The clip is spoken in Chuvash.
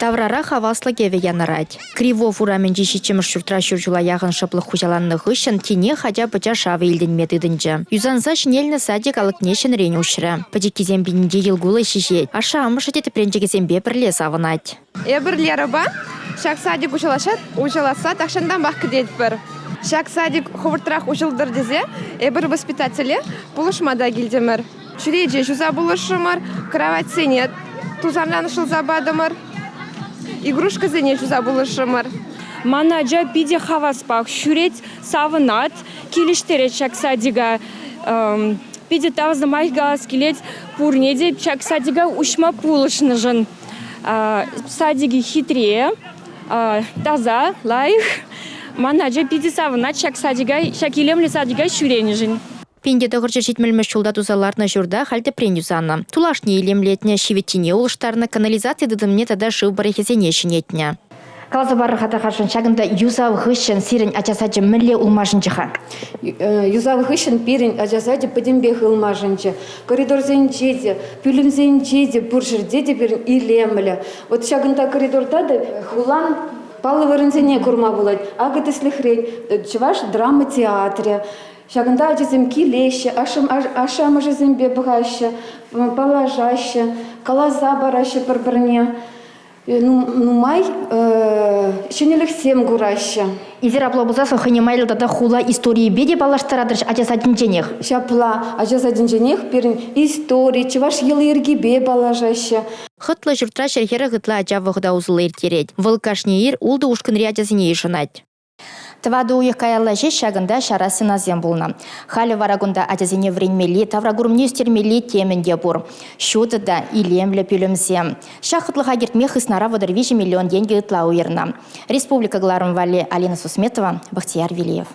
Таврара хаваслӑ кӗвӗ янӑрать. Кривов урамӗнчи ҫиччӗмӗш ҫуртра ҫур ҫула яхӑн шӑплӑх хуҫаланнӑ хыҫҫӑн тинех ача-пӑча шавӗ илтӗнме тытӑнчӗ. Юсанса ҫӗнелнӗ садик алӑкне ҫӗнӗрен уҫрӗ. Пӗчӗккисем пинӗнче йӑл-кулӑ ҫиҫет. Ашшӗ-амӑшӗ те тӗпренчӗкӗсемпе пӗрле савӑнать. Эпир Лерӑпа ҫак садик уҫӑласса тахҫантанпах кӗтетпӗр. Ҫак садик хӑвӑртрах уҫӑлтӑр тесе эпир воспитателе пулӑшма та килтӗмӗр. Чӳрече ҫуса пулӑшрӑмӑр, кроватьсене тусанран шӑлса патӑмӑр, игрушкӑсене ҫуса пулӑшрӑмӑр. Ман ача питӗ хаваспах ҫӳрет, савӑнать, килӗштерет ҫак садика. Питӗ тав сӑмах калас килет пурне те ҫак садика уҫма пулӑшнӑшӑн. Садикӗ хитре, таса, лайӑх. Ман ача питӗ савӑнать ҫак садика, ҫак илемлӗ садика ҫӳренӗшӗн. 1970 ҫулта туса лартнӑ ҫурта халь тӗпрен юсанӑ. Тулашне илемлетнӗ, ҫивӗттине улӑштарнӑ, канализаци тытӑмне тата шыв пӑрӑхӗсене ҫӗнетнӗ. Каласа парӑр-ха тархасшӑн, ҫакӑнта юсав хыҫҫӑн сирӗн ача сачӗ мӗнле ылмашӑнчӗ-ха? Юсав хыҫҫӑн пирӗн ача сачӗ пӗтӗмпех ылмашӑнчӗ. Коридорсенче те, пӳлӗмсенче те, пур ҫӗрте те пирӗн илемлӗ. Вот ҫакӑнта коридорта та хулан паллӑ вырӑнсене курма пулать. Акӑ тӗслӗхрен, Чӑваш драма театрӗ, Ҫакӑнта ачасем килеҫҫӗ, ашшӗ-амӑшӗсемпе пӑхаҫҫӗ, паллашаҫҫӗ, каласа параҫҫӗ пӗр-пӗрне. Нумай ҫӗнӗлӗхсем кураҫҫӗ. Эсир апла пулсассӑн хӑйне майлӑ тата хула историйӗпе те паллаштаратӑр ача садӗнченех. Ҫапла, ача садӗнченех пирӗн истори, чӑваш йӑли-йӗркипе паллашаҫҫӗ. Хӑтлӑ ҫуртра 140 ытла ача вӑхӑта усӑллӑ ирттерет. Вӑл кашни ир ултӑ ушкӑнри ачасене йышӑнать. Тӑватӑ уйӑх каялла ҫеҫ ҫакӑнта ҫара стенасем пулнӑ. Халӗ вара кунта ачасене вӗренмелли, тавракурӑмне ӳстермелли темӗн те пур. Ҫутӑ та илемлӗ пӳлӗмсем. Ҫак хӑтлӑха кӗртме хыснара 33 миллион тенкӗ ытла уйӑрнӑ. Республика кӑларӑм валли Алина Сусметова, Бахтияр Велиев.